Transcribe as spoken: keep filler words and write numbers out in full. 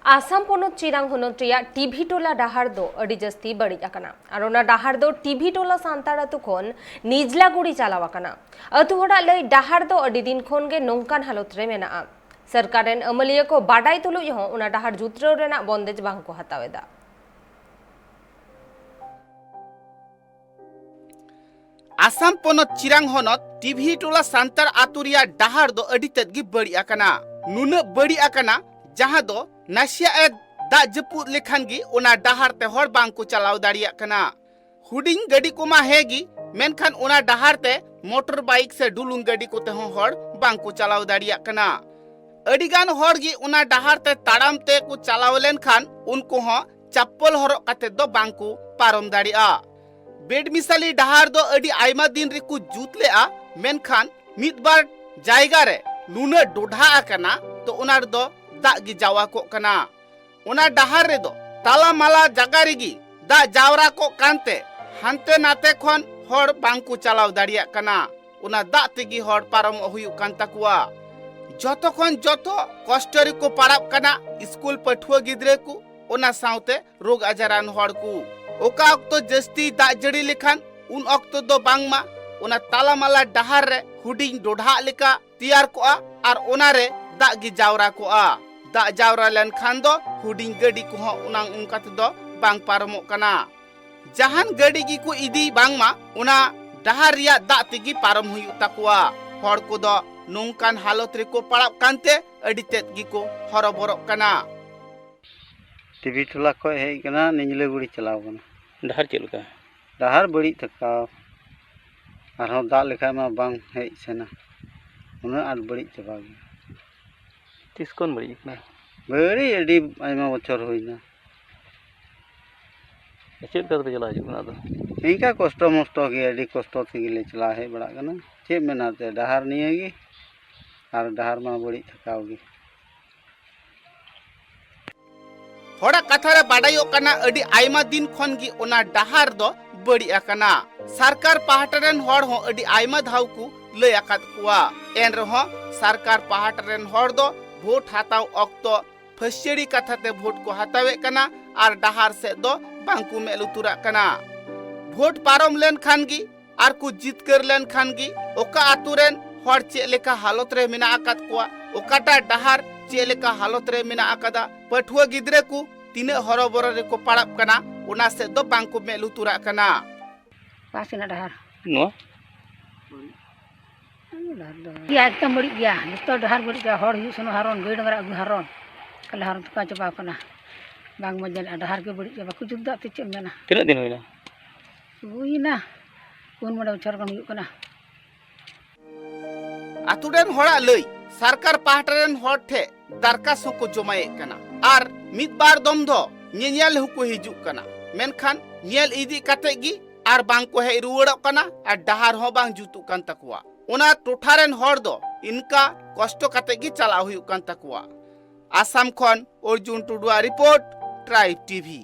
ᱟᱥᱟᱢ ᱯᱚᱱᱚᱛ ᱪᱤᱨᱟᱝ ᱦᱚᱱᱚᱛ ᱨᱮᱭᱟᱜ ᱴᱤᱵᱷᱤ ᱴᱚᱞᱟ ᱰᱟᱦᱟᱨ ᱫᱚ ᱟᱹᱰᱤ ᱡᱟᱹᱥᱛᱤ ᱵᱟᱹᱲᱤᱡ ᱟᱠᱟᱱᱟ ᱟᱨ ᱚᱱᱟ ᱰᱟᱦᱟᱨ ᱫᱚ ᱴᱤᱵᱷᱤ ᱴᱚᱞᱟ ᱥᱟᱱᱛᱟᱲ ᱟᱹᱛᱩ ᱠᱷᱚᱱ ᱱᱤᱡᱞᱟᱜᱩᱲᱤ ᱪᱟᱞᱟᱣ ᱟᱠᱟᱱᱟ᱾ ᱟᱹᱛᱩ ᱦᱚᱲᱟᱜ ᱞᱟᱹᱭ, ᱰᱟᱦᱟᱨ ᱫᱚ ᱟᱹᱰᱤ ᱫᱤᱱ ᱠᱷᱚᱱ ᱜᱮ ᱱᱚᱝᱠᱟᱱ ᱦᱟᱞᱚᱛ ᱨᱮ ᱢᱮᱱᱟᱜᱼᱟ᱾ ᱥᱚᱨᱠᱟᱨ ᱨᱮᱱ ᱟᱹᱢᱟᱹᱞᱤᱭᱟᱹ ᱠᱚ ᱵᱟᱰᱟᱭ ᱛᱩᱞᱩᱡ ᱦᱚᱸ ᱚᱱᱟ ᱰᱟᱦᱟᱨ ᱡᱩᱛᱨᱟᱹᱣ ᱨᱮᱱᱟᱜ ᱵᱚᱱᱫᱮᱡ ᱵᱟᱝ ᱠᱚ ᱦᱟᱛᱟᱣ ᱮᱫᱟ᱾ ᱟᱥᱟᱢ ᱯᱚᱱᱚᱛ ᱪᱤᱨᱟᱝ ᱦᱚᱱᱚᱛ ᱴᱤᱵᱷᱤ ᱴᱚᱞᱟ ᱥᱟᱱᱛᱟᱲ ᱟᱛᱳ ᱨᱮᱭᱟᱜ ᱰᱟᱦᱟᱨ ᱫᱚ ᱟᱹᱰᱤ ᱛᱮᱫ ᱜᱮ ᱵᱟᱹᱲᱤᱡ ᱟᱠᱟᱱᱟ᱾ ᱱᱩᱱᱟᱹᱜ ᱵᱟᱹᱲᱤᱡ ᱟᱠᱟᱱᱟ, ᱡᱟᱦᱟᱸ ᱫᱚ ᱱᱟᱥᱮᱭᱟᱜ ᱮ ᱫᱟᱜ ᱡᱟᱹᱯᱩᱫ ᱞᱮᱠᱷᱟᱱ ᱜᱮ ᱚᱱᱟ ᱰᱟᱦᱟᱨ ᱛᱮ ᱦᱚᱲ ᱵᱟᱝ ᱠᱚ ᱪᱟᱞᱟᱣ ᱫᱟᱲᱮᱭᱟᱜ ᱠᱟᱱᱟ᱾ ᱦᱩᱰᱤᱧ ᱜᱟᱹᱰᱤ ᱠᱚᱢᱟ ᱦᱮᱸ ᱜᱮ, ᱢᱮᱱᱠᱷᱟᱱ ᱚᱱᱟ ᱰᱟᱦᱟᱨ ᱛᱮ ᱢᱚᱴᱚᱨ ᱵᱟᱭᱤᱠ ᱥᱮ ᱰᱩᱞᱩᱝ ᱜᱟᱹᱰᱤ ᱠᱚᱛᱮ ᱦᱚᱸ ᱦᱚᱲ ᱵᱟᱝ ᱠᱚ ᱪᱟᱞᱟᱣ ᱫᱟᱲᱮᱭᱟᱜ ᱠᱟᱱᱟ᱾ ᱟᱹᱰᱤ ᱜᱟᱱ ᱦᱚᱲ ᱜᱮ ᱚᱱᱟ ᱰᱟᱦᱟᱨ ᱛᱮ ᱛᱟᱲᱟᱢ ᱛᱮ ᱠᱚ ᱪᱟᱞᱟᱣ ᱞᱮᱱᱠᱷᱟᱱ ᱩᱱᱠᱩ ᱦᱚᱸ ᱪᱟᱯᱯᱚᱞ ᱦᱚᱨᱚᱜ ᱠᱟᱛᱮ ᱫᱚ ᱵᱟᱝ ᱠᱚ ᱯᱟᱨᱚᱢ ᱫᱟᱲᱮᱭᱟᱜᱼᱟ᱾ ᱵᱮᱰᱢᱤᱥᱟᱞᱤ ᱰᱟᱦᱟᱨ ᱫᱚ ᱟᱹᱰᱤ ᱟᱭᱢᱟ ᱫᱤᱱ ᱨᱮᱠᱚ ᱡᱩᱛ ᱞᱮᱜᱼᱟ, ᱢᱮᱱᱠᱷᱟᱱ ᱢᱤᱫ ᱵᱟᱨ ᱡᱟᱭᱜᱟ ᱨᱮ ᱱᱩᱱᱟᱹᱜ ᱰᱚᱰᱷᱟ ᱟᱠᱟᱱᱟ, ᱛᱚ ᱚᱱᱟ ᱨᱮᱫᱚ ᱫᱟᱜ ᱜᱮ ᱡᱟᱣᱟ ᱠᱚᱜ ᱠᱟᱱᱟ᱾ ᱚᱱᱟ ᱰᱟᱦᱟᱨ ᱨᱮᱫᱚ ᱛᱟᱞᱟ ᱢᱟᱞᱟ ᱡᱟᱭᱜᱟ ᱨᱮᱜᱮ ᱫᱟᱜ ᱡᱟᱣᱨᱟ ᱠᱚᱜ ᱠᱟᱱᱛᱮ ᱦᱟᱱᱛᱮ ᱱᱟᱛᱮ ᱠᱷᱚᱱ ᱦᱚᱲ ᱵᱟᱝ ᱠᱚ ᱪᱟᱞᱟᱣ ᱫᱟᱲᱮᱭᱟᱜ ᱠᱟᱱᱟ᱾ ᱚᱱᱟ ᱫᱟᱜ ᱛᱮᱜᱮ ᱦᱚᱲ ᱯᱟᱨᱚᱢᱚᱜ ᱦᱩᱭᱩᱜ ᱠᱟᱱ ᱛᱟᱠᱚᱣᱟ᱾ ᱡᱚᱛᱚ ᱠᱷᱚᱱ ᱡᱚᱛᱚ ᱠᱚᱥᱴᱚ ᱨᱮᱠᱚ ᱯᱟᱲᱟᱜ ᱠᱟᱱᱟ ᱥᱠᱩᱞ ᱯᱟᱹᱴᱷᱩᱣᱟᱹ ᱜᱤᱫᱽᱨᱟᱹ ᱠᱚ, ᱚᱱᱟ ᱥᱟᱶᱛᱮ ᱨᱳᱜᱽ ᱟᱡᱟᱨᱟᱱ ᱦᱚᱲ ᱠᱚ᱾ ᱚᱠᱟ ᱚᱠᱛᱚ ᱡᱟᱹᱥᱛᱤ ᱫᱟᱜ ᱡᱟᱹᱲᱤ ᱞᱮᱠᱷᱟᱱ, ᱩᱱ ᱚᱠᱛᱚ ᱫᱚ ᱵᱟᱝᱢᱟ ᱚᱱᱟ ᱛᱟᱞᱟᱢᱟᱞᱟ ᱰᱟᱦᱟᱨ ᱨᱮ ᱦᱩᱰᱤᱧ ᱰᱚᱰᱷᱟᱜ ᱞᱮᱠᱟ ᱛᱮᱭᱟᱨ ᱠᱚᱜᱼᱟ ᱟᱨ ᱚᱱᱟᱨᱮ ᱫᱟᱜ ᱜᱮ ᱡᱟᱣᱨᱟ ᱠᱚᱜᱼᱟ᱾ ᱫᱟᱜ ᱡᱟᱣᱨᱟ ᱞᱮᱱᱠᱷᱟᱱ ᱫᱚ ᱦᱩᱰᱤᱧ ᱜᱟᱹᱰᱤ ᱠᱚᱦᱚᱸ ᱚᱱᱟᱝ ᱚᱱᱠᱟ ᱛᱮᱫᱚ ᱵᱟᱝ ᱯᱟᱨᱚᱢᱚᱜ ᱠᱟᱱᱟ᱾ ᱡᱟᱦᱟᱱ ᱜᱟᱹᱰᱤ ᱜᱮᱠᱚ ᱤᱫᱤ, ᱵᱟᱝᱢᱟ ᱚᱱᱟ ᱰᱟᱦᱟᱨ ᱨᱮᱭᱟᱜ ᱫᱟᱜ ᱛᱮᱜᱮ ᱯᱟᱨᱚᱢ ᱦᱩᱭᱩᱜ ᱛᱟᱠᱚᱣᱟ᱾ ᱦᱚᱲ ᱠᱚᱫᱚ ᱱᱚᱝᱠᱟᱱ ᱦᱟᱞᱚᱛ ᱨᱮᱠᱚ ᱯᱟᱲᱟᱜ ᱠᱟᱱᱛᱮ ᱟᱹᱰᱤ ᱛᱮᱫ ᱜᱮᱠᱚ ᱦᱚᱨᱚᱵᱚᱨᱚᱜ ᱠᱟᱱᱟ᱾ ᱴᱤᱵᱷᱤ ᱴᱚᱞᱟ ᱠᱷᱚᱱ ᱦᱮᱡ ᱠᱟᱱᱟ, ᱱᱤᱡᱞᱟᱹᱜᱩᱲᱤ ᱪᱟᱞᱟᱣ ᱠᱟᱱᱟ᱾ ᱰᱟᱦᱟᱨ ᱪᱮᱫ ᱞᱮᱠᱟ? ᱰᱟᱦᱟᱨ ᱵᱟᱹᱲᱤᱡ ᱛᱷᱟᱠᱟᱣ, ᱟᱨᱦᱚᱸ ᱫᱟᱜ ᱞᱮᱠᱷᱟᱡ ᱢᱟ ᱵᱟᱝ ᱦᱮᱡ ᱥᱮᱱᱟ, ᱩᱱᱟᱹᱜ ᱟᱸᱴ ᱵᱟᱹᱲᱤᱡ ᱪᱟᱵᱟ ᱜᱮᱭᱟ᱾ ᱛᱤᱥ ᱠᱷᱚᱱ ᱵᱟᱹᱲᱤᱡ ᱠᱟᱱᱟ? ᱵᱟᱹᱲᱤᱡ ᱟᱹᱰᱤ ᱟᱭᱢᱟ ᱵᱚᱪᱷᱚᱨ ᱦᱩᱭᱱᱟ᱾ ᱪᱮᱫ ᱞᱮᱠᱟ ᱛᱮᱯᱮ ᱪᱟᱞᱟᱣ ᱦᱤᱡᱩᱜ ᱠᱟᱱᱟ ᱟᱫᱚ? ᱤᱱᱠᱟ ᱠᱚᱥᱴᱚ ᱢᱚᱥᱴᱚ ᱜᱮ, ᱟᱹᱰᱤ ᱠᱚᱥᱴᱚ ᱛᱮᱜᱮ ᱞᱮ ᱪᱟᱞᱟᱣ ᱦᱮᱡ ᱵᱟᱲᱟᱜ ᱠᱟᱱᱟ᱾ ᱪᱮᱫ ᱢᱮᱱᱟᱜ ᱛᱮ, ᱰᱟᱦᱟᱨ ᱱᱤᱭᱟᱹ ᱜᱮ, ᱟᱨ ᱰᱟᱦᱟᱨ ᱢᱟ ᱵᱟᱹᱲᱤᱡ ᱛᱷᱟᱠᱟᱣ ᱜᱮ᱾ ᱦᱚᱲᱟᱜ ᱠᱟᱛᱷᱟ ᱨᱮ ᱵᱟᱰᱟᱭᱚᱜ ᱠᱟᱱᱟ, ᱟᱹᱰᱤ ᱟᱭᱢᱟ ᱫᱤᱱ ᱠᱷᱚᱱ ᱜᱮ ᱚᱱᱟ ᱰᱟᱦᱟᱨ ᱫᱚ ᱵᱟᱹᱲᱤᱡ ᱟᱠᱟᱱᱟ᱾ ᱥᱚᱨᱠᱟᱨ ᱯᱟᱦᱴᱟ ᱨᱮᱱ ᱦᱚᱲ ᱦᱚᱸ ᱟᱹᱰᱤ ᱟᱭᱢᱟ ᱫᱷᱟᱣ ᱠᱚ ᱞᱟᱹᱭ ᱟᱠᱟᱫ ᱠᱚᱣᱟ᱾ ᱮᱱ ᱨᱮᱦᱚᱸ ᱥᱚᱨᱠᱟᱨ ᱯᱟᱦᱴᱟ ᱨᱮᱱ ᱦᱚᱲ ᱫᱚ ᱵᱷᱳᱴ ᱦᱟᱛᱟᱣ ᱚᱠᱛᱚ ᱦᱟᱹᱥᱭᱟᱹᱲᱤ ᱠᱟᱛᱷᱟ ᱛᱮ ᱵᱷᱳᱴ ᱠᱚ ᱦᱟᱛᱟᱣᱮᱫ ᱠᱟᱱᱟ ᱟᱨ ᱰᱟᱦᱟᱨ ᱥᱮᱫ ᱫᱚ ᱵᱟᱝ ᱠᱚ ᱢᱮᱫ ᱞᱩᱛᱩᱨᱟᱜ ᱠᱟᱱᱟ᱾ ᱵᱷᱳᱴ ᱯᱟᱨᱚᱢ ᱞᱮᱱᱠᱷᱟᱱ ᱜᱮ ᱟᱨ ᱠᱚ ᱡᱤᱛᱠᱟᱹᱨ ᱞᱮᱱᱠᱷᱟᱱ ᱜᱮ ᱚᱠᱟ ᱟᱛᱳ ᱨᱮᱱ ᱦᱚᱲ ᱪᱮᱫ ᱞᱮᱠᱟ ᱦᱟᱞᱚᱛ ᱨᱮ ᱢᱮᱱᱟᱜ ᱟᱠᱟᱫ ᱠᱚᱣᱟ, ᱚᱠᱟᱴᱟᱜ ᱰᱟᱦᱟᱨ ᱪᱮᱫ ᱞᱮᱠᱟ ᱦᱟᱞᱚᱛ ᱨᱮ ᱢᱮᱱᱟᱜ ᱟᱠᱟᱫᱟ, ᱯᱟᱹᱴᱷᱩᱣᱟᱹ ᱜᱤᱫᱽᱨᱟᱹ ᱠᱚ ᱛᱤᱱᱟᱹᱜ ᱦᱚᱨᱚᱵᱚᱨᱚ ᱨᱮᱠᱚ ᱯᱟᱲᱟᱜ ᱠᱟᱱᱟ, ᱚᱱᱟ ᱥᱮᱫ ᱫᱚ ᱵᱟᱝ ᱠᱚ ᱢᱮᱫ ᱞᱩᱛᱩᱨᱟᱜ ᱠᱟᱱᱟ᱾ ᱚᱠᱟ ᱥᱮᱱᱟᱜ ᱰᱟᱦᱟᱨ? ᱱᱚᱣᱟ? ᱰᱟᱦᱟᱨ ᱫᱚ ᱜᱮᱭᱟ, ᱮᱠᱫᱚᱢ ᱵᱟᱹᱲᱤᱡ ᱜᱮᱭᱟ, ᱡᱚᱛᱚ ᱰᱟᱦᱟᱨ ᱵᱟᱹᱲᱤᱡ ᱜᱮᱭᱟ᱾ ᱦᱚᱲ ᱦᱤᱡᱩᱜ ᱥᱮᱱᱚᱜ ᱦᱟᱨᱚᱱ, ᱜᱟᱹᱭ ᱰᱟᱝᱨᱟ ᱟᱹᱜᱩ ᱦᱟᱨᱚᱱ, ᱠᱟᱞᱮ ᱦᱟᱨᱚᱱ ᱛᱚᱯᱟ ᱪᱟᱵᱟ ᱟᱠᱟᱱᱟ᱾ ᱵᱟᱝ ᱢᱚᱡᱽ ᱡᱟᱹᱱᱤᱡ ᱰᱟᱦᱟᱨ ᱜᱮ ᱵᱟᱹᱲᱤᱡ ᱜᱮᱭᱟ, ᱵᱟᱠᱚ ᱡᱩᱛ ᱫᱟ᱾ ᱛᱮ ᱪᱮᱫ ᱮᱢ ᱢᱮᱱᱟ? ᱛᱤᱱᱟᱹᱜ ᱫᱤᱱ ᱦᱩᱭᱱᱟ? ᱦᱩᱭᱱᱟ ᱯᱩᱱ ᱢᱚᱬᱮ ᱵᱚᱪᱷᱚᱨ ᱜᱟᱱ ᱦᱩᱭᱩᱜ ᱠᱟᱱᱟ᱾ ᱟᱛᱳ ᱨᱮᱱ ᱦᱚᱲᱟᱜ ᱞᱟᱹᱭ, ᱥᱚᱨᱠᱟᱨ ᱯᱟᱦᱴᱟ ᱨᱮᱱ ᱦᱚᱲ ᱴᱷᱮᱱ ᱫᱟᱨᱠᱟᱥ ᱦᱚᱸᱠᱚ ᱡᱚᱢᱟᱭᱮᱫ ᱠᱟᱱᱟ ᱟᱨ ᱢᱤᱫ ᱵᱟᱨ ᱫᱚᱢ ᱫᱚ ᱧᱮᱧᱮᱞ ᱦᱚᱸᱠᱚ ᱦᱤᱡᱩᱜ ᱠᱟᱱᱟ, ᱢᱮᱱᱠᱷᱟᱱ ᱧᱮᱞ ᱤᱫᱤ ᱠᱟᱛᱮ ᱜᱮ ᱟᱨ ᱵᱟᱝ ᱠᱚ ᱦᱮᱡ ᱨᱩᱣᱟᱹᱲᱚᱜ ᱠᱟᱱᱟ ᱟᱨ ᱰᱟᱦᱟᱨ ᱦᱚᱸ ᱵᱟᱝ ᱡᱩᱛᱩᱜ ᱠᱟᱱ ᱛᱟᱠᱚᱣᱟ᱾ ᱚᱱᱟ ᱴᱚᱴᱷᱟ ᱨᱮᱱ ᱦᱚᱲ ᱫᱚ ᱤᱱᱠᱟ ᱠᱚᱥᱴᱚ ᱠᱟᱛᱮ ᱜᱮ ᱪᱟᱞᱟᱣ ᱦᱩᱭᱩᱜ ᱠᱟᱱ ᱛᱟᱠᱚᱣᱟ᱾ ᱟᱥᱟᱢ ᱠᱷᱚᱱ ᱚᱨᱡᱩᱱ ᱴᱩᱰᱩᱣᱟᱜ ᱨᱤᱯᱳᱨᱴ, ᱴᱨᱟᱭᱤᱵᱽ ᱴᱤᱵᱷᱤ᱾